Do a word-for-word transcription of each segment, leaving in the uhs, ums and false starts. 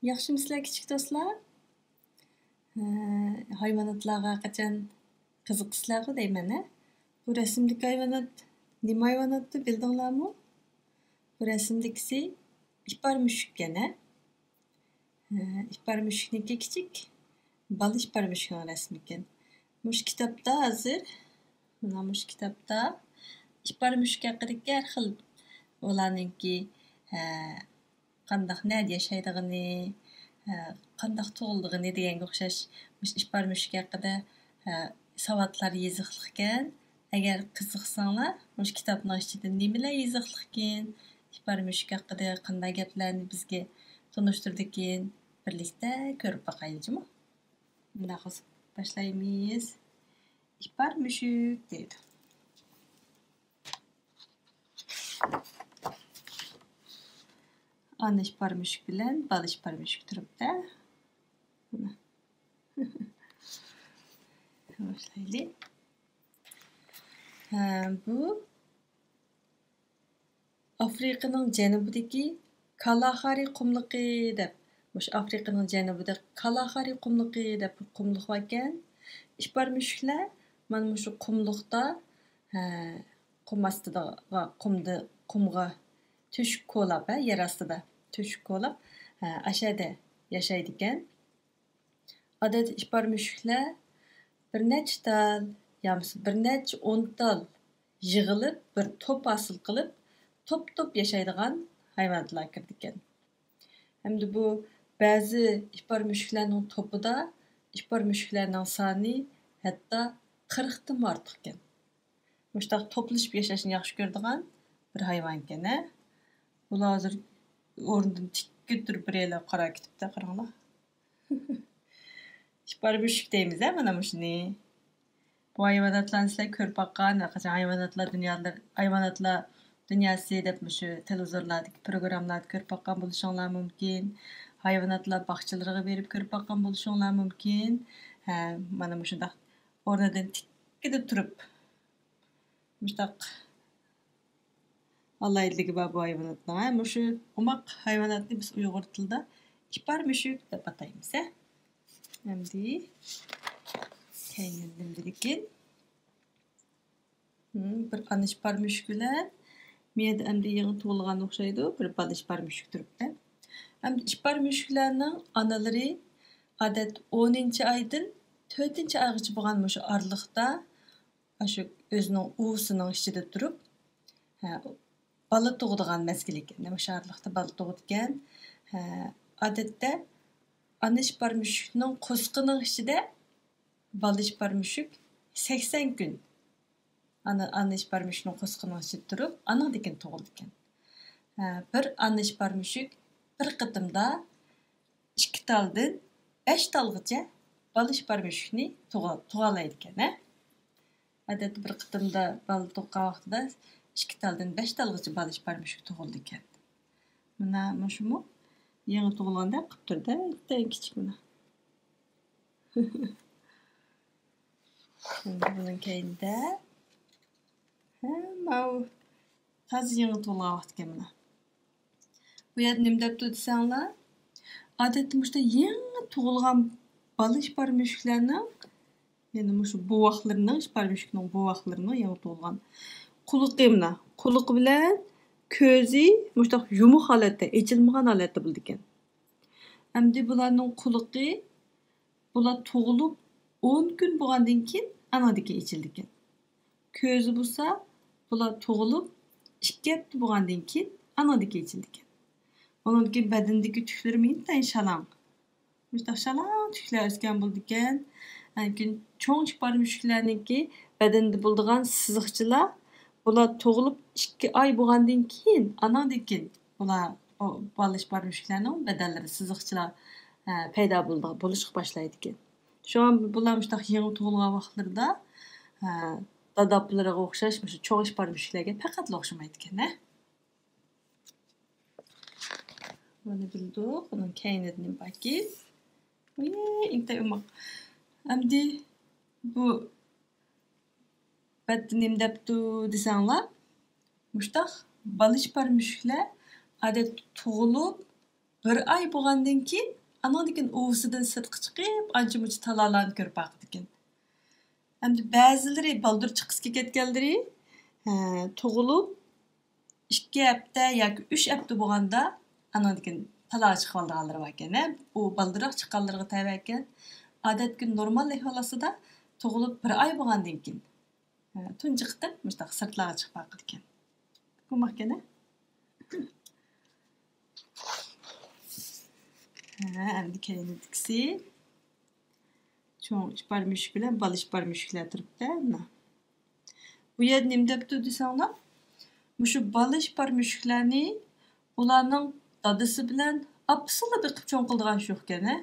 ياخشىمۇسىلەر كىچىك دوستلار؟ ھە، ھايۋاناتلارغا قاچان قىزىقىسىلەرغۇ دەيمەن، ھە؟ بۇ رەسىمدىكى ھايۋانات نېمە ھايۋاناتتۇ، بىلدىڭلارمۇ؟ بۇ رەسىمدىكىسى ئىپار مۈشۈككەن، ھە؟ ھە، ئىپار مۈشۈكنىڭكى كىچىك بالا ئىپار مۈشۈكنىڭ رەسىمىكەن. مۇشۇ كىتابتا ھازىر، مانا مۇشۇ كىتابتا ئىپار مۈشۈك ھەققىدىكى ھەر خىل ئۇلارنىڭكى، ھە، قانداق، نەدە ياشايدىغىنى، ھە، قانداق تۇغۇلىدىغىنى دېگەنگە ئوخشاش مۇشۇ ئىپار مۈشۈك ھەققىدە، ھە، ساۋاتلار يېزىقلىقكەن. ئەگەر قىزىقساڭلار، مۇشۇ كىتابنىڭ ئىچىدە نېمىلەر يېزىقلىقكەن، ئىپار مۈشۈك ھەققىدە قانداق گەپلەرنى بىزگە تونۇشتۇرىدىكەن، بىرلىكتە كۆرۈپ باقايلى جۇمۇ. مۇنداق قىلساق باشلايمىز. ئىپار مۈشۈك دەيدۇ. ئانا ئىپار مۈشۈك بىلەن بالا ئىپار مۈشۈك تۇرۇپتۇ. باشلايلى. ھە، بۇ ئافرىقىنىڭ جەنۇبىدىكى كالاخارى قۇملۇقى دەپ، مۇشۇ ئافرىقىنىڭ جەنۇبىدا كالاخارى قۇملۇقى دەپ بىر قۇملۇق باركەن. ئىپار مۈشۈكلەر مانا مۇشۇ قۇملۇقتا، ھە، قۇم ئاستىدا، قۇمدا، قۇمغا تۆشۈك كولاپ، ھە، يەر ئاستىدا تۆشۈك كولاپ، ھە، ئاشەدە ياشايدىكەن. ئادەتتە ئىپار مۈشۈكلەر بىر نەچچە تال يامىسا بىر نەچچە ئون تال يىغىلىپ، بىر توپ ھاسىل قىلىپ، توپ-توپ ياشايدىغان ھايۋاناتلار كىرىدىكەن. ھەمدە بۇ بەزى ئىپار مۈشۈكلەرنىڭ توپىدا ئىپار مۈشۈكلەرنىڭ سانى ھەتتا قىرىقتىنمۇ ئارتۇقكەن. مۇشۇنداق توپلىشىپ ياشاشنى ياخشى كۆرىدىغان بىر ھايۋانكەن، ھە؟ ئۇلار ھازىر ئورنىدىن تىككە تۇرۇپ بىر يەرلەرگە قاراپ كېتىپتۇ، قاراڭلار. ئىپار مۈشۈك دەيمىز، ھە، مانا مۇشۇنى. بۇ ھايۋاناتلارنى سىلەر كۆرۈپ باققان، ھەرقاچان ھايۋاناتلار دۇنيالىرى، ھايۋاناتلار دۇنياسى دەپ مۇشۇ تېلېۋىزورلاردىكى پروگراممىلاردا كۆرۈپ باققان بولۇشۇڭلار مۇمكىن. ھايۋاناتلار باغچىلىرىغا بېرىپ كۆرۈپ باققان بولۇشۇڭلار مۇمكىن. ھە، مانا مۇشۇنداق ئورنىدىن تىككىدە تۇرۇپ، مۇشۇنداق ئالاھىدىلىكى بار بۇ ھايۋاناتنىڭ. ھە، مۇشۇ ئوماق ھايۋاناتنى بىز ئۇيغۇر تىلىدا ئىپار مۈشۈك دەپ ئاتايمىز، ھە. ئەمدى كەينىدىن بىلىكىن. ھىم، بىر ئانا ئىپار مۈشۈك بىلەن بۇ يەردە ئەمدى يېڭى تۇغۇلغان ئوخشايدۇ، بىر بالا ئىپار مۈشۈك تۇرۇپتۇ. ئەمدى ئىپار مۈشۈكلەرنىڭ ئانىلىرى ئادەتتە ئونىنچى ئايدىن تۆتىنچى ئايغىچە بولغان مۇشۇ ئارىلىقتا ئاشۇ ئۆزىنىڭ ئۇۋىسىنىڭ ئىچىدە تۇرۇپ، ھە، بالا تۇغىدىغان مەزگىل ئىكەن. مۇشۇ ئارىلىقتا بالا تۇغىدىكەن. ھە، ئادەتتە ئانا ئىپار مۈشۈكنىڭ قورسىقىنىڭ ئىچىدە بالا ئىپار مۈشۈك سەكسەن كۈن ئانا، ئانا ئىپار مۈشۈكنىڭ قورسىقىنىڭ ئىچىدە تۇرۇپ، ئانىڭدىن كېيىن تۇغۇلىدىكەن. ھە، بىر ئانا ئىپار مۈشۈك بىر قېتىمدا ئىككى تالدىن بەش تالغىچە بالا ئىپار مۈشۈكنى تۇغا-، تۇغالايدىكەن، ھە؟ ئادەتتە بىر قېتىمدا بالا تۇغقان ۋاقتىدا ئىككى تالدىن بەش تالغىچە بالا ئىپار مۈشۈك تۇغۇلىدىكەن. مانا مۇشۇمۇ يېڭى تۇغۇلغاندەك قىلىپ تۇرىدۇ، ئەڭ كىچىك مانا. ئەمدى بۇنىڭ كەينىدە، ھە، ماۋۇ تازا يېڭى تۇغۇلغان ۋاقتىكەن مانا. بۇ يەردە نېمە دەپتۇ دېسەڭلار، ئادەتتە مۇشۇنداق يېڭى تۇغۇلغان بالا ئىپار مۈشۈكلەرنىڭ، يەنى مۇشۇ بوۋاقلىرىنىڭ، ئىپار مۈشۈكنىڭ بوۋاقلىرىنىڭ يېڭى تۇغۇلغان قۇلىقى مانا، قۇلىقى بىلەن كۆزى مۇشۇنداق يۇمۇق ھالەتتە، ئېچىلمىغان ھالەتتە بولىدىكەن. ئەمدى بۇلارنىڭ قۇلىقى بۇلار تۇغۇلۇپ ئون كۈن بولغاندىن كېيىن ئانىڭدىكى ئېچىلىدىكەن. كۆزى بولسا بۇلار تۇغۇلۇپ ئىككى ھەپتە بولغاندىن كېيىن ئانىڭدىكى ئېچىلىدىكەن. ئۇنىڭدىن كېيىن بەدىنىدىكى تۈكلىرى ئىنتايىن شالاڭ. مۇشۇنداق شالاڭ تۈكلەر ئۆسكەن بولىدىكەن. ئاندىن كېيىن چوڭ ئىپار مۈشۈكلەرنىڭكى بەدىنىدە بولىدىغان سىزىقچىلار بۇلار تۇغۇلۇپ ئىككى ئاي بولغاندىن كېيىن، ئاناڭدىن كېيىن بۇلار، بۇ بالا ئىپار مۈشۈكلەرنىڭ بەدەنلىرى سىزىقچىلار، ھە، پەيدا بولىدىغان، بولۇشقا باشلايدىكەن. شۇڭا بۇلار مۇشۇنداق يېڭى تۇغۇلغان ۋاقىتلىرىدا، ھە، دادا-ئاپىلىرىغا ئوخشاش مۇشۇ چوڭ ئىپار مۈشۈكلەرگە پەقەتلا ئوخشىمايدىكەن، ھە. بۇنى بىلدۇق. بۇنىڭ كەينىدە نېمە باركى؟ ئۇي، ئىنتايىن ئوماق. ئەمدى بۇ بەتتە نېمە دەپتۇ دېسەڭلار، مۇشتاق بالا ئىپار مۈشۈكلەر ئادەتتە تۇغۇلۇپ بىر ئاي بولغاندىن كېيىن، ئانىڭدىن كېيىن ئۇۋىسىدىن سىرتقا چىقىپ، ئانچە-مۇنچە تالايلارنى كۆرۈپ باقىدىكەن. ئەمدى بەزىلىرى بالدۇر چىققۇسى كەتكەنلىرى، ھە، تۇغۇلۇپ ئىككى ھەپتە ياكى ئۈچ ھەپتە بولغاندا، ئانىڭدىن كېيىن تالاغا چىقىۋالىدىغانلىرى باركەن، ھە. ئۇ بالدۇرراق چىققانلىرىغا تەۋەكەن. ئادەتتىكى نورمال ئەھۋال ئاستىدا تۇغۇلۇپ بىر ئاي بولغاندىن كېيىن، ھە، تۇنجى قېتىم مۇشۇنداق سىرتلارغا چىقىپ باقىدىكەن. ئۇقماقكەن، ھە؟ ھە، ئەمدى كەينىدىكىسى. چوڭ ئىپار مۈشۈك بىلەن بالا ئىپار مۈشۈكلەر تۇرۇپتۇ، مانا. بۇ يەردە نېمە دەپتۇ دېسەڭلار، مۇشۇ بالا ئىپار مۈشۈكلەرنى ئۇلارنىڭ دادىسى بىلەن ئاپىسىلا بېقىپ چوڭ قىلىدىغان ئىش يوقكەن، ھە؟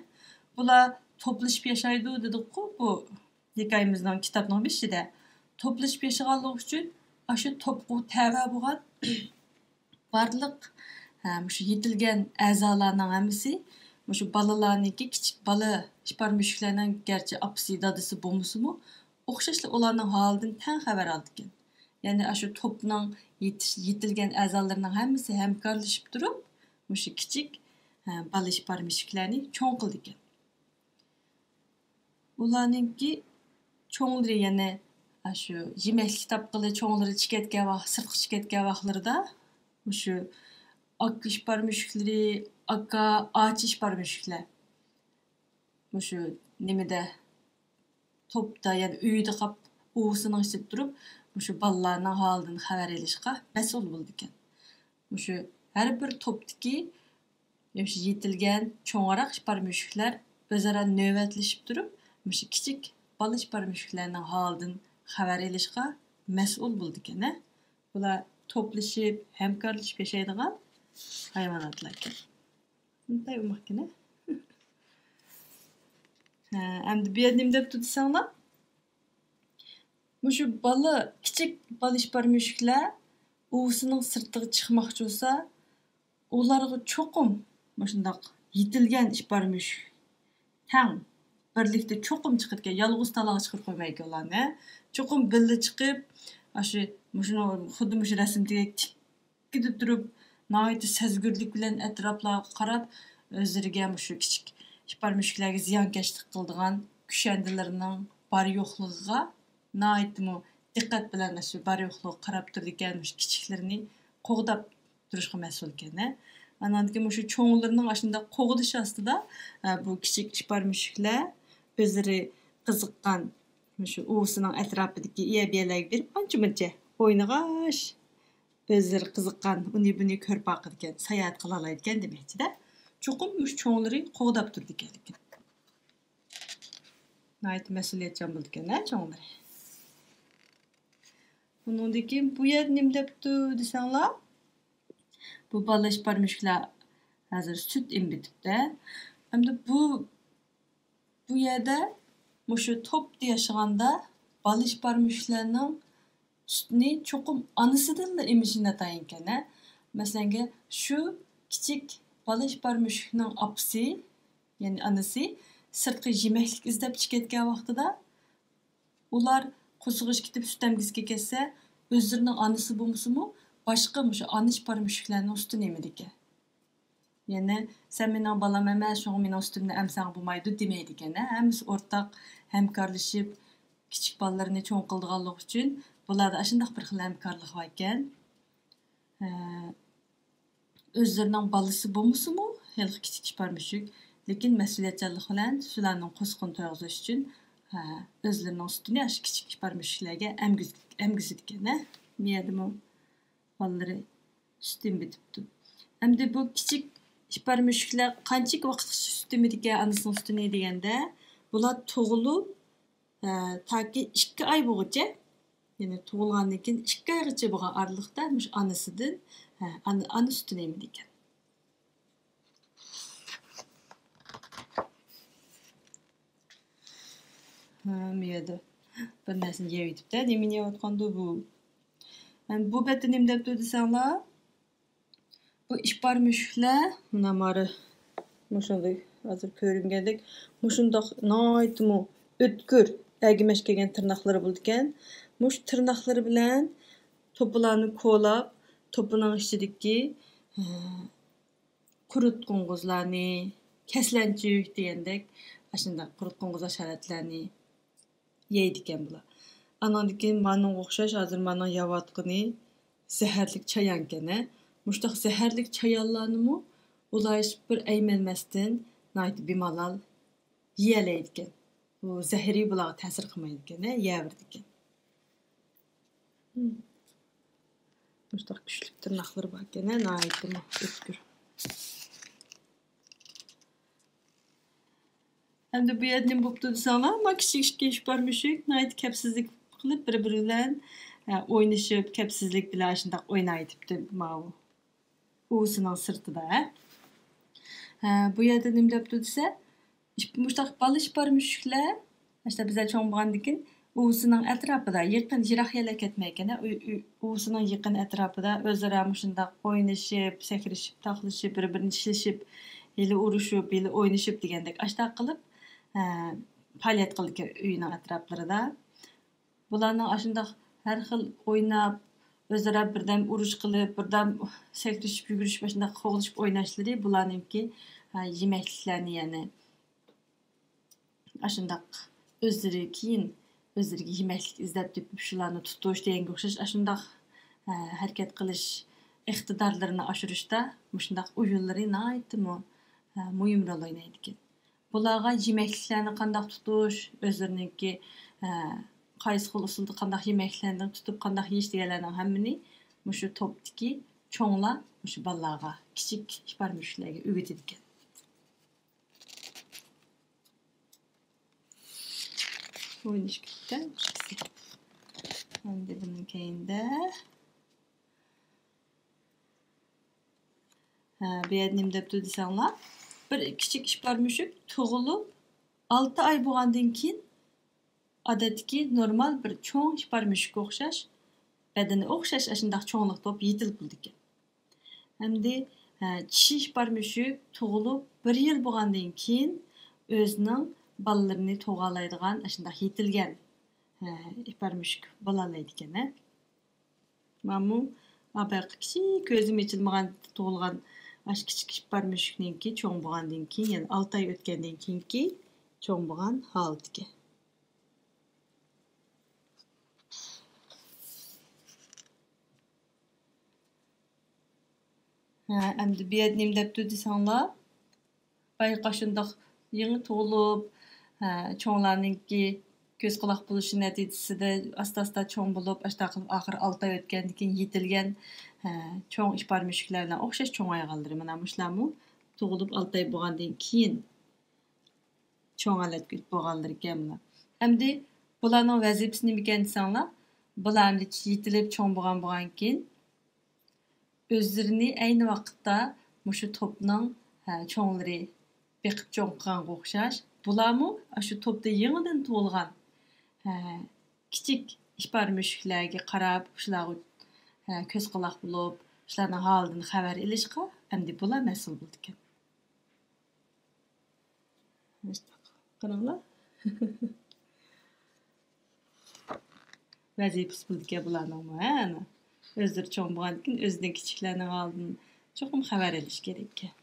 بۇلار توپلىشىپ ياشايدۇ دېدۇققۇ، بۇ ھېكايىمىزنىڭ، كىتابنىڭ بېشىدا. توپلىشىپ ياشىغانلىقى ئۈچۈن ئاشۇ توپقا تەۋە بولغان بارلىق، ھە، مۇشۇ يېتىلگەن ئەزالارنىڭ ھەممىسى، مۇشۇ بالىلارنىڭكى، كىچىك بالا ئىپار مۈشۈكلەرنىڭ گەرچە ئاپىسى، دادىسى بولمىسىمۇ، ئوخشاشلا ئۇلارنىڭ ھالىدىن تەڭ خەۋەر ئالىدىكەن. يەنى ئاشۇ توپنىڭ يېتىش-، يېتىلگەن ئەزالىرىنىڭ ھەممىسى ھەمكارلىشىپ تۇرۇپ، مۇشۇ كىچىك، ھە، بالا ئىپار مۈشۈكلەرنى چوڭ قىلىدىكەن. ئۇلارنىڭكى چوڭلىرى يەنە ئاشۇ يېمەكلىك تاپقىلى، چوڭلىرى چىقىۋەتكەن ۋاق-، سىرتقا چىقىۋەتكەن ۋاقىتلىرىدا مۇشۇ ئاكا ئىپار مۈشۈكلىرى، ئاكا، ئاچا ئىپار مۈشۈكلەر مۇشۇ نېمىدە، توپتا، يەنى ئۆيدە قاپ، ئۇۋىسىنىڭ ئىچىدە تۇرۇپ، مۇشۇ بالىلارنىڭ ھالىدىن خەۋەر ئېلىشقا مەسئۇل بولىدىكەن. مۇشۇ ھەر بىر توپتىكى مۇشۇ يېتىلگەن چوڭراق ئىپار مۈشۈكلەر ئۆزئارا نۆۋەتلىشىپ تۇرۇپ، مۇشۇ كىچىك بالا ئىپار مۈشۈكلەرنىڭ ھالىدىن خەۋەر ئېلىشقا مەسئۇل بولىدىكەن، ھە. بۇلار توپلىشىپ، ھەمكارلىشىپ ياشايدىغان ھايۋاناتلار ئىكەن. ئۇنتاي ئۇماقكىنە. ھە، ئەمدى بۇ يەردە نېمە دەپتۇ دېسەڭلار؟ مۇشۇ بالا، كىچىك بالا ئىپار مۈشۈكلەر ئۇۋىسىنىڭ سىرتىغا چىقماقچى بولسا، ئۇلارغا چوقۇم مۇشۇنداق يېتىلگەن ئىپار مۈشۈك تەڭ بىرلىكتە چوقۇم چىقىدىكەن، يالغۇز تالاغا چىقىرىپ قويمايدىكەن ئۇلارنى. چوقۇم بىللە چىقىپ، ئاشۇ، مۇشۇنى خۇددى مۇشۇ رەسىمدىكىدەك تىك تىككىدە تۇرۇپ، ناھايىتى سەزگۈرلۈك بىلەن ئەتراپلارغا قاراپ، ئۆزلىرىگە مۇشۇ كىچىك ئىپار مۈشۈكلەرگە زىيانكەشلىك قىلىدىغان كۈشەندىلىرىنىڭ بار يوقلۇقىغا ناھايىتىمۇ دىققەت بىلەن مۇشۇ بار يوقلۇقىغا قاراپ تۇرىدىكەن، مۇشۇ كىچىكلىرىنى قوغداپ تۇرۇشقا مەسئۇلكەن. ئاناندىن كېيىن مۇشۇ چوڭلىرىنىڭ ئاشۇنداق قوغدىشى ئاستىدا، ئە، بۇ كىچىك ئىپار مۈشۈكلەر ئۆزلىرى قىزىققان مۇشۇ ئۇۋىسىنىڭ ئەتراپىدىكى ئىيە بىيەلەرگە بېرىپ ئانچە مۇنچە ئوينىغاچ، ئۆزلىرى قىزىققان، ئۇنى بۇنى كۆرۈپ باقىدىكەن، ساياھەت قىلالايدىكەن دېمەكچىدە. چوقۇم مۇشۇ چوڭلىرى قوغداپ تۇرىدىكەن لېكىن. ناھايىتى مەسئۇلىيەتچان بولىدىكەن ھە چوڭلىرى. ئۇنىڭدىن كېيىن بۇ يەردە نېمە دەپتۇ دېسەڭلار؟ بۇ بالا ئىپار مۈشۈكلەر ھازىر سۈت ئېمىۋېتىپتۇ. ئەمدى بۇ، بۇ يەردە مۇشۇ توپتا ياشىغاندا بالا ئىپار مۈشۈكلەرنىڭ سۈتىنى چوقۇم ئانىسىدىنلا ئېمىشى ناتايىنكەن ھە. مەسىلەنگە، شۇ كىچىك بالا ئىپار مۈشۈكنىڭ ئاپىسى، يەنى ئانىسى، سىرتقا يېمەكلىك ئىزدەپ چىقىۋەتكەن ۋاقتىدا، ئۇلار قورسىقى ئېچىپ كېتىپ سۈت ئەمگۈسىگە كەتسە، ئۆزلىرىنىڭ ئانىسى بولمىسىمۇ، باشقا مۇشۇ ئانا ئىپار مۈشۈكلەرنىڭ سۈتىنى ئېمىدىكەن. يەنى، سەن مېنىڭ بالام ئەمەس، شۇڭا مېنىڭ سۈتۈمنى ئەمسەڭ بولمايدۇ دېمەيدىكەن ھە. ھەممىسى ئورتاق ھەمكارلىشىپ، كىچىك بالىلىرىنى چوڭ قىلىدىغانلىقى ئۈچۈن، بۇلاردا ئاشۇنداق بىر خىل ھەمكارلىق باركەن. ئە، ئۆزلىرىنىڭ بالىسى بولمىسىمۇ، ھېلىقى كىچىك ئىپار مۈشۈك، لېكىن مەسئۇلىيەتچانلىق بىلەن شۇلارنىڭ قورسىقىنى تويغۇزۇش ئۈچۈن، ئە، ئۆزلىرىنىڭ سۈتىنى ئاشۇ كىچىك ئىپار مۈشۈكلەرگە ئەمگۈز-، ئەمگۈزىدىكەن ھە. بۇ يەردىمۇ بالىلىرى سۈت ئېمىۋېتىپتۇ. ئەمدى بۇ كىچىك ئىپار مۈشۈكلەر قانچىلىك ۋاقىتقىچە سۈت ئېمىدىكەن، ئانىسىنىڭ سۈتىنى دېگەندە، بۇلار تۇغۇلۇپ، ئە، تاكى ئىككى ئاي بولغۇچە، يەنى تۇغۇلغاندىن كېيىن ئىككى ئايغىچە بولغان ئارىلىقتا مۇشۇ ئانىسىدىن، ئە، ئانا، ئانا سۈتىنى ئېمىدىكەن. ھە، مۇ يەردە بىر نەرسىنى يەۋېتىپتۇ. نېمىنى يەۋاتقاندۇ بۇ؟ يەنى بۇ بەتتە نېمە دەپتۇ دېسەڭلار؟ بۇ ئىپار مۈشۈكلەر، مانا مارى، مۇشۇنداق، ھازىر كۆرۈنگەندەك، مۇشۇنداق ناھايىتىمۇ ئۆتكۈر، ئەگىمەچ كەلگەن تىرناقلىرى بولىدىكەن. مۇشۇ تىرناقلىرى بىلەن توپىلارنى كولاپ، توپىنىڭ ئىچىدىكى، ھە، قۇرت قوڭغۇزلارنى، كەسلەنچۈك دېگەندەك، ئاشۇنداق قۇرت قوڭغۇز ھاشاراتلارنى يەيدىكەن بۇلار. ئانىڭدىن كېيىن مانىڭغا ئوخشاش، ھازىر مانىڭ يەۋاتقىنى زەھەرلىك چايانكەن ھە. مۇشۇنداق زەھەرلىك چايانلارنىمۇ ئۇلار ھېچبىر ئەيمەنمەستىن ناھايىتى بىمالال يېيەلەيدىكەن. بۇ زەھىرى بۇلارغا تەسىر قىلمايدىكەن ھە، يەۋېرىدىكەن. مۇشۇنداق كۈچلۈك تىرناقلىرى باركەن ھە، ناھايىتىمۇ ئۆتكۈر. ئەمدى بۇ يەردە نېمە بوپتۇ دېسەڭلار، ما كىچىك ئىككى ئىشپار مۈشۈك ناھايىتى كەپسىزلىك قىلىپ، بىر-بىرى بىلەن، ئە، ئوينىشىپ، كەپسىزلىك بىلەن ئاشۇنداق ئوينايتىپتۇ ماۋۇ ئۇۋىسىنىڭ سىرتىدا، ھە. ھە، بۇ يەردە نېمە دەپتۇ دېسە، ئىپ-، مۇشۇنداق بالا ئىشپار مۈشۈكلەر، مۇشۇنداق بىزلەر چوڭ بولغاندىن كېيىن ئۇۋىسىنىڭ ئەتراپىدا، يېقىن، يىراق يەرلەرگە كەتمەيدىكەن، ئۇ-، ئۇ-، ئۇۋىسىنىڭ يېقىن ئەتراپىدا ئۆزئارا مۇشۇنداق ئوينىشىپ، سەكرىشىپ، تاقلىشىپ، بىر-بىرىنى چىشلىشىپ، ھېلى ئۇرۇشۇپ، ھېلى ئوينىشىپ دېگەندەك ئاشۇنداق قىلىپ، ئە، پائالىيەت قىلىدىكەن ئۆينىڭ ئەتراپلىرىدا. بۇلارنىڭ ئاشۇنداق ھەر خىل ئويناپ، ئۆزئارا بىردەم ئۇرۇش قىلىپ، بىردەم سەكرىشىپ، يۈگۈرۈشۈپ، ئاشۇنداق قوغلىشىپ ئويناشلىرى بۇلارنىڭكى، ھە، يېمەكلىكلەرنى، يەنى ئاشۇنداق ئۆزلىرى كېيىن ئۆزلىرىگە يېمەكلىك ئىزدەپ تېپىپ، شۇلارنى تۇتۇش دېگەنگە ئوخشاش ئاشۇنداق، ھە، ھەرىكەت قىلىش ئىقتىدارلىرىنى ئاشۇرۇشتا مۇشۇنداق ئويۇنلىرى ناھايىتىمۇ، ھە، مۇھىم رول ئوينايدىكەن. بۇلارغا يېمەكلىكلەرنى قانداق تۇتۇش، ئۆزلىرىنىڭكى، ھە، قايسى خىل ئۇسۇلدا قانداق يېمەكلىكلەرنى تۇتۇپ، قانداق يېيىش دېگەنلەرنىڭ ھەممىنى مۇشۇ توپتىكى چوڭلار مۇشۇ بالىلارغا، كىچىك ئىشپار مۈشۈكلەرگە ئۆگىتىدىكەن. ئوينىشىپ كەتتى ئىككىسى. ئەمدى بۇنىڭ كەينىدە، ھە، بۇ يەردە نېمە دەپتۇ دېسەڭلار، بىر كىچىك ئىشپار مۈشۈك تۇغۇلۇپ ئالتە ئاي بولغاندىن كېيىن، ئادەتتىكى نورمال بىر چوڭ ئىشپار مۈشۈككە ئوخشاش، بەدىنى ئوخشاش ئاشۇنداق چوڭلۇقتا بولۇپ يېتىلىپ بولىدىكەن. ئەمدى، ھە، چىشى ئىشپار مۈشۈك تۇغۇلۇپ بىر يىل بولغاندىن كېيىن ئۆزىنىڭ بالىلىرىنى تۇغالايدىغان ئاشۇنداق يېتىلگەن، ھە، ئىشپار مۈشۈك بولالايدىكەن، ھە. مانا بۇ بايىقى كىچىك كۆزى ئېچىلمىغان تۇغۇلغان ئاشۇ كىچىك ئىشپار مۈشۈكنىڭكى چوڭ بولغاندىن كېيىن، يەنى ئالتە ئاي ئۆتكەندىن كېيىنكى چوڭ بولغان ھالىتىكەن. ھە، ئەمدى بۇ يەردە نېمە دەپتۇ دېسەڭلار، بايىقى شۇنداق يېڭى تۇغۇلۇپ، ھە، چوڭلارنىڭكى كۆز قۇلاق بولۇشى نەتىجىسىدە ئاستا-ئاستا چوڭ بولۇپ، ئاشۇنداق قىلىپ ئاخىرى ئالتە ئاي ئۆتكەندىن كېيىن يېتىلگەن، ھە، چوڭ ئىشپار مۈشۈكلەر بىلەن ئوخشاش چوڭايغانلىرى مانا مۇشۇلارمۇ تۇغۇلۇپ ئالتە ئاي بولغاندىن كېيىن چوڭ ھالەتكە ئۆتۈپ بولغانلىرىكەن بۇلار. ئەمدى بۇلارنىڭ ۋەزىپىسى نېمىكەن دېسەڭلار، بۇلار ئەمدى يېتىلىپ چوڭ بولغان بولغاندىن كېيىن، ئۆزلىرىنى ئەينى ۋاقىتتا مۇشۇ توپنىڭ، ھە، چوڭلىرى بېقىپ چوڭ قىلغانغا ئوخشاش، بۇلارمۇ ئاشۇ توپتا يېڭىدىن تۇغۇلغان، ھە، كىچىك ئىشپار مۈشۈكلەرگە قاراپ، شۇلارغا، ھە، كۆز قۇلاق بولۇپ، شۇلارنىڭ ھالىدىن خەۋەر ئېلىشقا ئەمدى بۇلار مەسئۇل بولىدىكەن. قاراڭلار. ۋەزىپىسى بولىدىكەن بۇلارنىڭمۇ، ھە، ئانا. ئۆزلىرى چوڭ بولغاندىن كېيىن ئۆزىدىن كىچىكلەرنىڭ ھالىدىن چوقۇم خەۋەر ئېلىش كېرەككەن.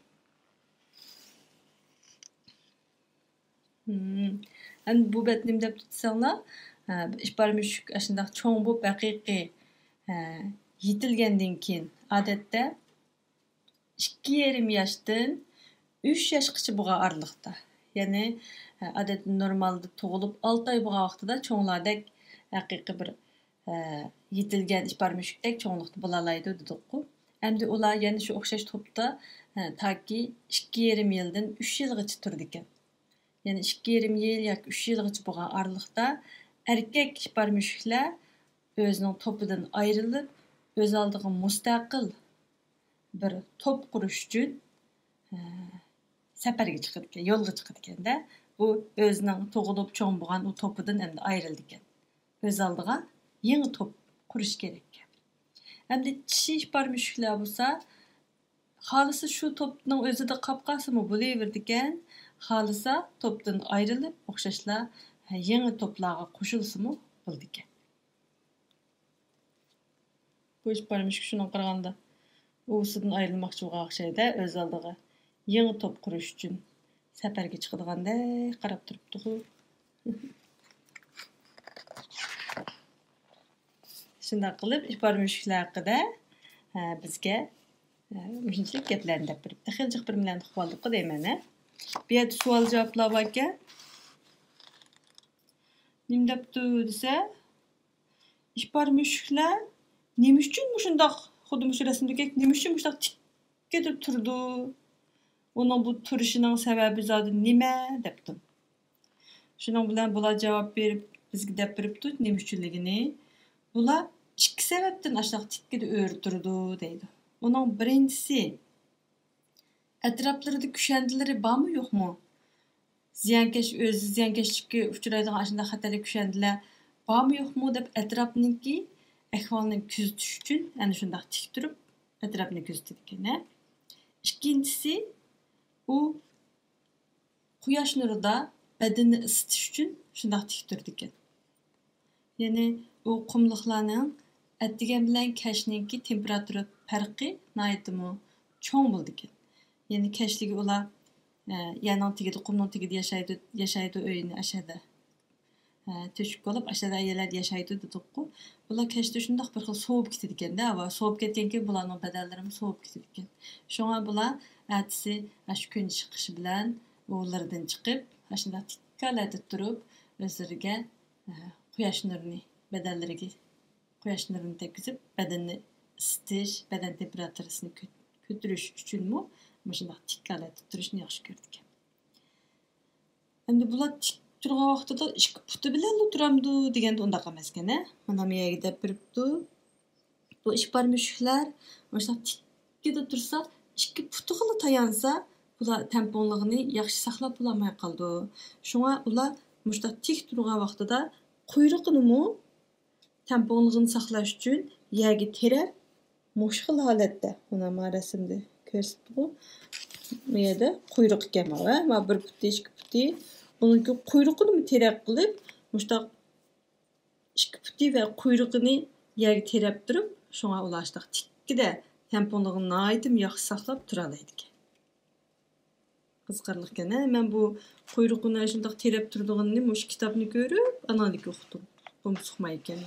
ھىم. ئەمدى بۇ بەت نېمە دەپتۇ دېسەڭلار، ھە، ئىشپار مۈشۈك ئاشۇنداق چوڭ بولۇپ ھەقىقىي، ھە، يېتىلگەندىن كېيىن، ئادەتتە ئىككى يېرىم ياشتىن ئۈچ ياشقىچە بولغان ئارىلىقتا، يەنى، ئادەتتە نورمالدا تۇغۇلۇپ ئالتە ئاي بولغان ۋاقتىدا چوڭلاردەك ھەقىقىي بىر، يېتىلگەن ئىشپار مۈشۈكتەك چوڭلۇقتا بولالايدۇ دېدۇققۇ. ئەمدى ئۇلار يەنە شۇ ئوخشاش توپتا، تاكى ئىككى يېرىم يىلدىن ئۈچ يىلغىچە تۇرىدىكەن. يەنى ئىككى يېرىم يىل ياكى ئۈچ يىلغىچە بولغان ئارىلىقتا ئەركەك ئىشپار مۈشۈكلەر ئۆزىنىڭ توپىدىن ئايرىلىپ، ئۆز ئالدىغا مۇستەقىل بىر توپ قۇرۇش ئۈچۈن، ئە، سەپەرگە چىقىدىكەن، يولغا چىقىدىكەن-دە. ئۇ ئۆزىنىڭ تۇغۇلۇپ چوڭ بولغان ئۇ توپىدىن ئەمدى ئايرىلىدىكەن. ئۆز ئالدىغا يېڭى توپ قۇرۇش كېرەككەن. ئەمدى چىشى ئىشپار مۈشۈكلەر بولسا، خالىسا شۇ توپنىڭ ئۆزىدە قاپ قالسىمۇ بولۇۋېرىدىكەن، خالىسا توپتىن ئايرىلىپ، ئوخشاشلا يېڭى توپلارغا قوشۇلسىمۇ بولىدىكەن. بۇ ئىشپار مۈشۈك شۇنىڭغا قارىغاندا ئۇۋىسىدىن ئايرىلماقچى بولغان ئوخشايدۇ، ئۆز ئالدىغا يېڭى توپ قۇرۇش ئۈچۈن سەپەرگە چىقىدىغاندەك قاراپ تۇرۇپتىغۇ. شۇنداق قىلىپ، ئىپار مۈشۈكلەر ھەققىدە، ھە، بىزگە، ھە، مۇشۇنچىلىك گەپلەرنى دەپ بېرىپ، تېخىچە بىر بىلەن ئۇقۇۋالدۇققۇ دەيمەن، ھە. بۇ يەردە سوئال جاۋابلار باركەن. نېمە دەپتۇ دېسە، ئىپار مۈشۈكلەر نېمە ئۈچۈن مۇشۇنداق، خۇددى مۇشۇ رەسىمدىكى نېمە ئۈچۈن مۇشۇنداق تىككىدە تۇرىدۇ؟ ئۇنىڭ بۇ تۇرۇشىنىڭ سەۋەبى زادى نېمە؟ دەپتۇ. شۇنىڭ بىلەن بۇلار جاۋاب بېرىپ، بىزگە دەپ بېرىپتۇ، نېمە ئۈچۈنلۈكىنى. بۇلار ئىككى سەۋەبتىن ئاشۇنداق تىككىدە ئۆرە تۇرىدۇ، دەيدۇ. ئۇنىڭ بىرىنچىسى، ئەتراپلىرىدا كۈشەندىلىرى بارمۇ، يوقمۇ؟ زىيانكەش، ئۆزى زىيانكەشلىككە ئۇچرايدىغان ئاشۇنداق خەتەرلىك كۈشەندىلەر بارمۇ، يوقمۇ دەپ ئەتراپنىڭكى ئەھۋالىنى كۆزىتىش ئۈچۈن ئەنە شۇنداق تىك تۇرۇپ ئەتراپنى كۆزىتىدىكەن، ھە. ئىككىنچىسى، ئۇ قۇياش نۇرىدا بەدىنىنى ئىسسىتىش ئۈچۈن شۇنداق تىك تۇرىدىكەن. يەنى ئۇ قۇملۇقلارنىڭ ئەتىگەن بىلەن كەچنىڭكى تېمپېراتۇرا پەرقى ناھايىتىمۇ چوڭ بولىدىكەن. يەنى كەچلىكى ئۇلار، ئە، يەرنىڭ تېگىدە، قۇمنىڭ تېگىدە ياشايدۇ، ياشايدۇ، ئۆيىنى ئاشۇ يەردە، ئە، تۆشۈك بولۇپ، ئاشۇ يەردە يەرلەردە ياشايدۇ دېدۇققۇ. بۇلار كەچتە شۇنداق بىر خىل سوۋۇپ كېتىدىكەن-دە، ھاۋا سوۋۇپ كەتكەنكىن بۇلارنىڭ بەدەنلىرىمۇ سوۋۇپ كېتىدىكەن. شۇڭا بۇلار ئەتىسى ئاشۇ كۈن چىقىشى بىلەن ئۇۋىلىرىدىن چىقىپ، ئاشۇنداق تىك ھالەتتە تۇرۇپ، ئۆزلىرىگە، ئە، قۇياش نۇرىنى، بەدەنلىرىگە قۇياش نۇرىنى تەگكۈزۈپ، بەدەننى ئىسسىتىش، بەدەن تېمپېراتۇرىسىنى كۆ-، كۆتۈرۈش ئۈچۈنمۇ مۇشۇنداق تىك ھالەتتە تۇرۇشنى ياخشى كۆرىدىكەن. ئەمدى بۇلار تىك تۇرغان ۋاقتىدا ئىككى پۇتى بىلەنلا تۇرامدۇ دېگەندە ئۇنداق ئەمەسكەن، ھە؟ مانا مۇ يەرگە دەپ بېرىپتۇ. بۇ ئىپار مۈشۈكلەر مۇشۇنداق تىككىدە تۇرسا، ئىككى پۇتىغىلا تايانسا، بۇلار تەڭپۇڭلۇقىنى ياخشى ساقلاپ بولالماي قالىدۇ. شۇڭا ئۇلار مۇشۇنداق تىك تۇرغان ۋاقتىدا قۇيرۇقىنىمۇ تەڭپۇڭلۇقىنى ساقلاش ئۈچۈن يەرگە تىرەپ، مۇشۇ خىل ھالەتتە، مانا، ما رەسىمدە كۆرسىتىپتىغۇ. بۇ يەردە قۇيرۇق ئىكەن، ماۋۇ، ھە؟ ما بىر پۇتى، ئىككى پۇتى. بۇنىڭكى قۇيرۇقىنىمۇ تىرەك قىلىپ، مۇشۇنداق ئىككى پۇتى ۋە قۇيرۇقىنى يەرگە تىرەپ تۇرۇپ، شۇڭا ئۇلار شۇنداق تىككىدە تەڭپۇڭلۇقىنى ناھايىتىمۇ ياخشى ساقلاپ تۇرالايدىكەن. قىزىقارلىقكەن، ھە؟ مەن بۇ قۇيرۇقىنى شۇنداق تىرەپ تۇرىدىغىنىنى مۇشۇ كىتابنى كۆرۈپ، ئاناندىكى ئۇقتۇم. بۇمۇ سۇقمايدىكەن.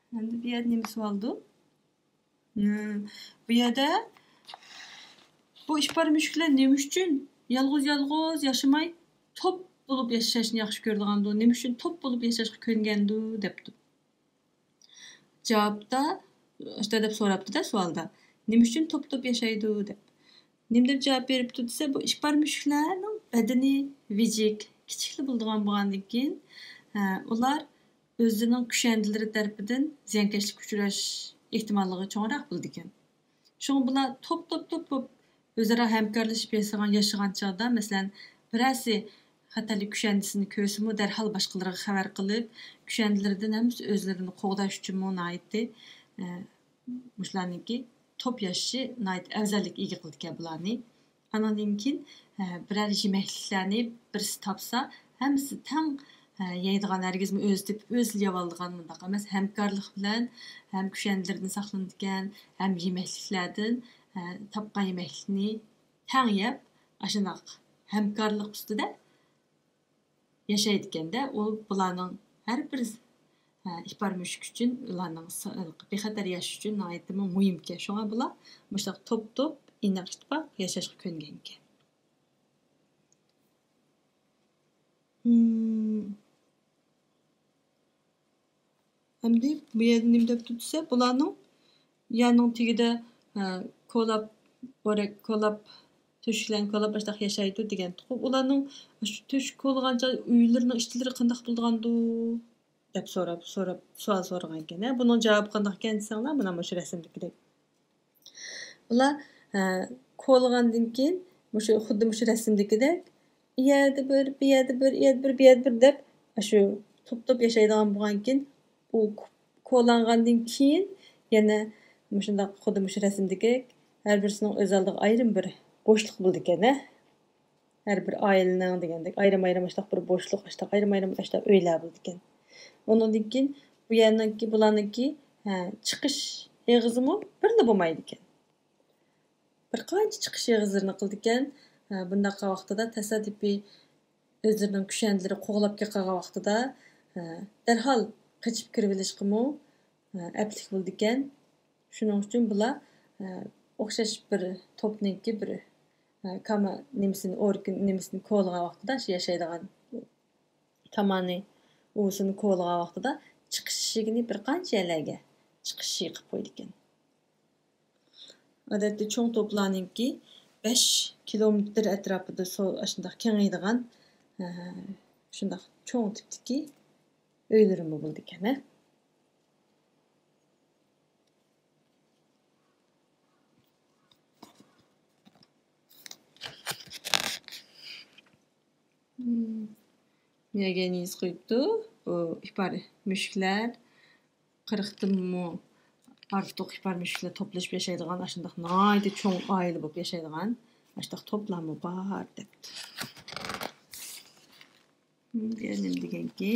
ئەمدى بۇ يەردە نېمە سوئالدۇ؟ ھىم، بۇ يەردە بۇ ئىپار مۈشۈكلەر نېمە ئۈچۈن يالغۇز-يالغۇز ياشىماي، توپ بولۇپ ياشاشنى ياخشى كۆرىدىغاندۇ؟ نېمە ئۈچۈن توپ بولۇپ ياشاشقا كۆنگەندۇ؟ دەپتۇ. جاۋابتا، شۇنداق دەپ سوراپتۇ-دە سوئالدا. نېمە ئۈچۈن توپ-توپ ياشايدۇ دەپ. نېمە دەپ جاۋاب بېرىپتۇ دېسە، بۇ ئىپار مۈشۈكلەرنىڭ بەدىنى ۋىجىك، كىچىكلا بولىدىغان بولغاندىن كېيىن، ھە، ئۇلار ئۆزىنىڭ كۈشەندىلىرى تەرىپىدىن زىيانكەشلىككە ئۇچراش ئېھتىماللىقى چوڭراق بولىدىكەن. شۇڭا بۇلار توپ، توپ، توپ بولۇپ ئۆزئارا ھەمكارلىشىپ ياشىغان، ياشىغان چاغدا، مەسىلەن، بىرەرسى خەتەرلىك كۈشەندىسىنى كۆرسىمۇ، دەرھال باشقىلىرىغا خەۋەر قىلىپ، كۈشەندىلىرىدىن ھەممىسى ئۆزلىرىنى قوغداش ئۈچۈنمۇ ناھايىتى، ئە، مۇشۇلارنىڭكى توپ ياشىشى ناھايىتى ئەۋزەللىككە ئىگە قىلىدىكەن بۇلارنى. ئانىڭدىن كېيىن، ئە، بىرەر يېمەكلىكلەرنى بىرسى تاپسا، ھەممىسى تەڭ، ئە، يەيدىغان، ھەرگىزمۇ ئۆزى تېپىپ، ئۆزىلا يەۋالىدىغان مۇنداق ئەمەس، ھەمكارلىق بىلەن ھەم كۈشەندىلىرىدىن ساقلىنىدىكەن، ھەم يېمەكلىكلەردىن، ئە، تاپقان يېمەكلىكنى تەڭ يەپ، ئاشۇنداق ھەمكارلىق ئۈستىدە ياشايدىكەن-دە. ئۇ بۇلارنىڭ ھەر بىر، ھە، ئىپار مۈشۈك ئۈچۈن، ئۇلارنىڭ سا-، بىخەتەر ياشىشى ئۈچۈن ناھايىتىمۇ مۇھىمكەن. شۇڭا بۇلار مۇشۇنداق توپ-توپ، ئىناق-ئىتتىپاق ياشاشقا كۆنگەنكەن. ھىم. ئەمدى بۇ يەردە نېمە دەپتۇ دېسە، بۇلارنىڭ يەرنىڭ تېگىدە، ھە، كولاپ، بورەك كولاپ، تۆشۈكلەرنى كولاپ ئاشۇنداق ياشايدۇ دېگەنتۇقۇ. ئۇلارنىڭ شۇ تۆشۈك كولىغانچە ئۆيلىرىنىڭ ئىچلىرى قانداق بولىدىغاندۇ؟ دەپ سوراپ، سوراپ، سوئال سورىغانىكەن. ھە، بۇنىڭ جاۋابى قانداقكەن دېسەڭلار، مانا مۇشۇ رەسىمدىكىدەك. ئۇلار، ئە، كولىغاندىن كېيىن مۇشۇ، خۇددى مۇشۇ رەسىمدىكىدەك، ئۇ يەردە بىر، بۇ يەردە بىر، ئۇ يەردە بىر، بۇ يەردە بىر دەپ، ئاشۇ توپ-توپ ياشايدىغان بولغانكىن، ئۇ كولانغاندىن كېيىن يەنە مۇشۇنداق، خۇددى مۇشۇ رەسىمدىكىدەك، ھەر بىرسىنىڭ ئۆز ئالدىغا ئايرىم بىر بوشلۇق بولىدىكەن، ھە. ھەر بىر ئائىلىنىڭ دېگەندەك ئايرىم-ئايرىم ئاشۇنداق بىر بوشلۇق، ئاشۇنداق ئايرىم-ئايرىم ئاشۇنداق ئۆيلەر بولىدىكەن. ئۇنىڭدىن كېيىن بۇ يەرنىڭكى، بۇلارنىڭكى، ھە، چىقىش ئېغىزىمۇ بىرلا بولمايدىكەن. بىر قانچە چىقىش ئېغىزلىرىنى قىلىدىكەن. بۇنداق ۋاقتىدا تاسادىپىي ئۆزلىرىنىڭ كۈشەندىلىرى قوغلاپ كېلىپ قالغان ۋاقتىدا، دەرھال قېچىپ كىرىۋېلىشقىمۇ ئەپلىك بولىدىكەن. شۇنىڭ ئۈچۈن بۇلار ئوخشاش بىر توپنىڭكى بىر كاما نېمىسىنى، ئورگىن نېمىسىنى كولىغان ۋاقتىدا، شۇ ياشايدىغان تامانى ئۇۋىسىنى كولىغان ۋاقتىدا چىقىش ئىشىكىنى بىر قانچە يەرلەرگە چىقىش ئىشىكى قىلىپ قويىدىكەن. ئادەتتە چوڭ توپلارنىڭكى بەش كىلومېتىر ئەتراپىدا سو-، ئاشۇنداق كېڭىيىدىغان، ئە، شۇنداق چوڭ تىپتىكى ئۆيلىرىمۇ بولىدىكەن، ھە. مم. نېگەن يېزىپ قويۇپتۇ. بۇ ئىپار مۈشۈكلەر، قىرىقتىنمۇ ئارتۇق ئىپار مۈشۈكلەر توپلىشىپ ياشايدىغان ئاشۇنداق ناھايىتى چوڭ ئائىلە بولۇپ ياشايدىغان ئاشۇنداق توپلارمۇ بار دەپتۇ. مم، يەنە نېمە دېگەنكى؟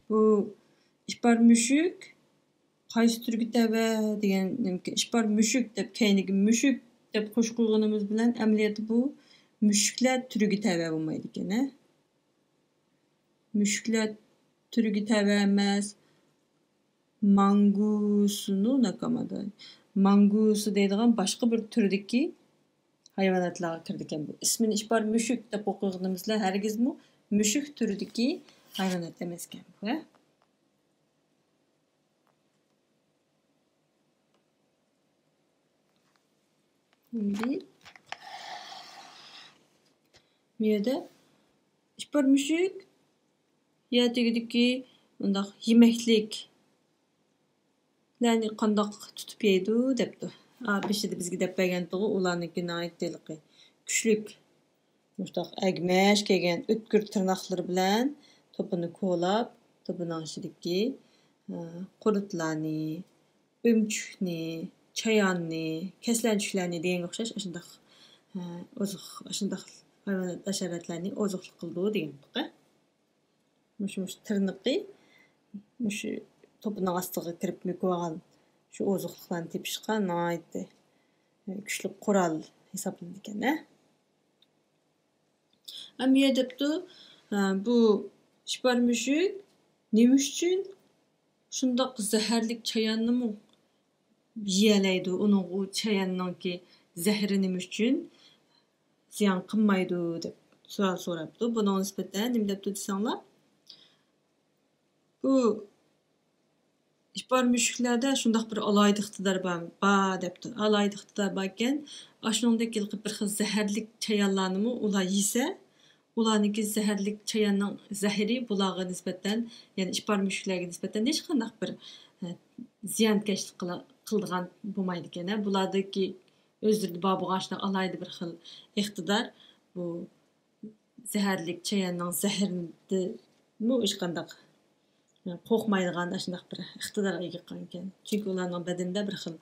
بۇ ئىپار مۈشۈك قايسى تۈرگە تەۋە دېگەن نېمىكى، ئىپار مۈشۈك دەپ كەينىگە مۈشۈك دەپ قوشقۇزغىنىمىز بىلەن ئەمەلىيەتتە بۇ مۈشۈكلەر تۈرىگە تەۋە بولمايدىكەن، ھە؟ مۈشۈكلەر تۈرىگە تەۋە ئەمەس، مانگۇسنو ناكامادا. مانگۇسا دەيدىغان باشقا بىر تۈردىكى ھايۋاناتلارغا كىرىدىكەن بۇ. ئىسمىنى ئىپار مۈشۈك دەپ ئوقۇغىنىمىزلا ھەرگىزمۇ مۈشۈك تۈرىدىكى ھايۋانات ئەمەسكەن بۇ، ھە؟ ئەمدى بۇ يەردە ئىپار مۈشۈك يەر تېگىدىكى مۇنداق يېمەكلىك لەرنى قانداق تۇتۇپ يەيدۇ دەپتۇ. ئا، بېشىدا بىزگە دەپ بەرگەنتىغۇ، ئۇلارنىڭكى ناھايىتى ھېلىقى كۈچلۈك، مۇشتاق ئەگمەش كەلگەن ئۆتكۈر تىرناقلىرى بىلەن توپىنى كولاپ، توپىنىڭ ئىچىدىكى، ئا، قۇرتلارنى، ئۆمۈچۈكنى، چاياننى، كەسلەنچۈكلەرنى دېگەنگە ئوخشاش ئاشۇنداق، ئا، ئوزۇق، ئاشۇنداق ھايۋانات، ھاشاراتلارنى ئوزۇقلۇق قىلىدۇ دېگەن. مۇشۇ، مۇشۇ تىرنىقى مۇشۇ توپىنىڭ ئاستىغا كىرىپ مۆكۈۋالغان شۇ ئوزۇقلۇقلارنى تېپىشقا ناھايىتى كۈچلۈك قورال ھېسابلىنىدىكەن، ھە. ئەمما يە دەپتۇ، ھە، بۇ ئىپار مۈشۈك نېمە ئۈچۈن شۇنداق زەھەرلىك چاياننىمۇ يېيەلەيدۇ؟ ئۇنىڭ، ئۇ چاياننىڭكى زەھىرى نېمە ئۈچۈن زىيان قىلمايدۇ دەپ سوئال سوراپتۇ. بۇنىڭغا نىسبەتەن نېمە دەپتۇ دېسەڭلار، بۇ ئىپار مۈشۈكلەردە شۇنداق بىر ئالاھىدە ئىقتىدار بار، بار دەپتۇ. ئالاھىدە ئىقتىدار باركەن، ئاشۇنىڭدەك ھېلىقى بىر خىل زەھەرلىك چايانلارنىمۇ ئۇلار يېسە، ئۇلارنىڭكى زەھەرلىك چاياننىڭ زەھىرى بۇلارغا نىسبەتەن، يەنى ئىپار مۈشۈكلەرگە نىسبەتەن ھېچقانداق بىر، ئە، زىيانكەشلىك قىلا-، قىلىدىغان بولمايدىكەن. بۇلاردىكى ئۆزلىرىدە بار بولغان شۇنداق ئالاھىدە بىر خىل ئىقتىدار، بۇ زەھەرلىك چاياننىڭ زەھىرىدىنمۇ ھېچقانداق قورقمايدىغان ئاشۇنداق بىر ئىقتىدارغا ئىگە قىلغانىكەن. چۈنكى ئۇلارنىڭ بەدىنىدە بىر خىل،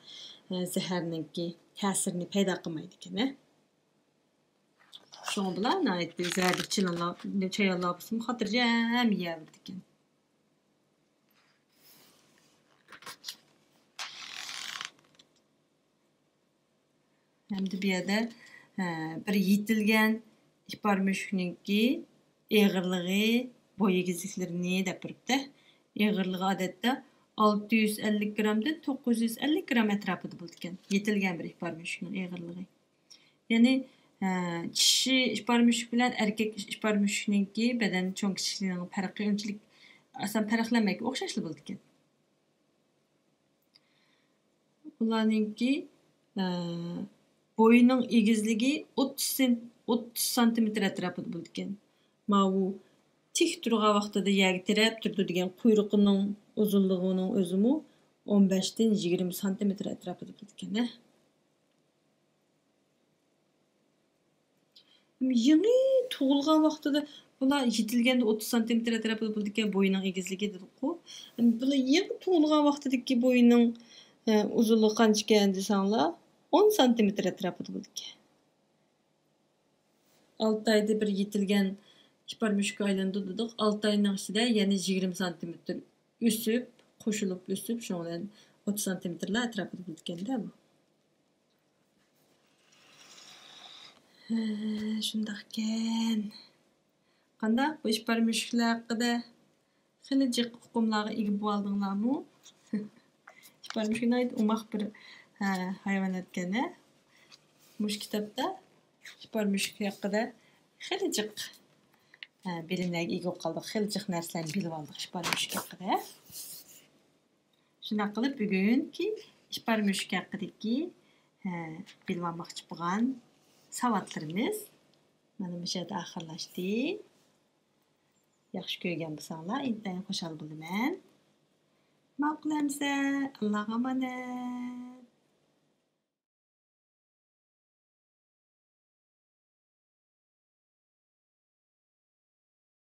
ئە، زەھەرنىڭكى تەسىرىنى پەيدا قىلمايدىكەن، ھە. شۇڭا بۇلار ناھايىتى زەھەرلىك چىلانلار، چايانلار بولسىمۇ خاتىرجەم يېيەلەيدىكەن. ئەمدى بۇ يەردە، ئە، بىر يېتىلگەن ئىپار مۈشۈكنىڭكى ئېغىرلىقى، بوي ئېگىزلىكلىرىنى دەپ بېرىپتۇ. ئېغىرلىقى ئادەتتە ئالتە يۈز ئەللىك گرامدىن توققۇز يۈز ئەللىك گرام ئەتراپىدا بولىدىكەن، يېتىلگەن بىر ئىپار مۈشۈكنىڭ ئېغىرلىقى. يەنى، ئە، چىشى ئىپار مۈشۈك بىلەن ئەركەك ئىپار مۈشۈكنىڭكى بەدەن چوڭ كىچىكلىكىنىڭ پەرقى ئۇنچىلىك ئاسان پەرقلەنمەيدىكەن، ئوخشاشلا بولىدىكەن. ئۇلارنىڭكى، ئە، بويىنىڭ ئېگىزلىكى ئوتتۇز سېن-، ئوتتۇز سانتىمېتىر ئەتراپىدا بولىدىكەن. ماۋۇ تىك تۇرغان ۋاقتىدا يەرگە تىرەپ تۇرىدۇ دېگەن قۇيرۇقىنىڭ ئۇزۇنلۇقىنىڭ ئۆزىمۇ ئون بەشتىن يىگىرمە سانتىمېتىر ئەتراپىدا بولىدىكەن، ھە. يېڭى تۇغۇلغان ۋاقتىدا بۇلار يېتىلگەندە ئوتتۇز سانتىمېتىر ئەتراپىدا بولىدىكەن، بويىنىڭ ئېگىزلىكى دېدۇققۇ. بۇلار يېڭى تۇغۇلغان ۋاقتىدىكى بويىنىڭ، ئە، ئۇزۇنلۇقى قانچىكەن دېسەڭلار، ئون سانتىمېتىر ئەتراپىدا بولىدىكەن. ئالتە ئايدا بىر يېتىلگەن ئىپار مۈشۈككە ئايلىنىدۇ دېدۇق. ئالتە ئاينىڭ ئىچىدە يەنە يىگىرمە سانتىمېتىر ئۆسۈپ، قوشۇلۇپ ئۆسۈپ، شۇنىڭ بىلەن ئوتتۇز سانتىمېتىرلار ئەتراپىدا بولىدىكەن-دە بۇ. ھە، شۇنداقكەن. قانداق، بۇ ئىشپار مۈشۈكلەر ھەققىدە خېلى جىق ئۇقۇملارغا ئىگە بولۇۋالدىڭلارمۇ؟ ئىشپار مۈشۈك ناھايىتى ئوماق بىر، ھە، ھايۋاناتكەن، ھە؟ مۇشۇ كىتابتا ئىشپار مۈشۈك ھەققىدە خېلى جىق، ھە، بىلىملەرگە ئىگە بولۇپ قالدۇق. خېلى جىق نەرسىلەرنى بىلىپ ئالدۇق ئىشپار مۈشۈك ھەققىدە. شۇنداق قىلىپ، بۈگۈنكى ئىشپار مۈشۈك ھەققىدىكى، ھە، بىلىۋالماقچى بولغان ساۋاتلىرىمىز مانا مۇشۇ يەردە ئاخىرلاشتى. ياخشى كۆرگەن بولساڭلار، ئىنتايىن خۇشال بولىمەن. ماقۇل ئەمىسە، ئاللاغا ئامانەت.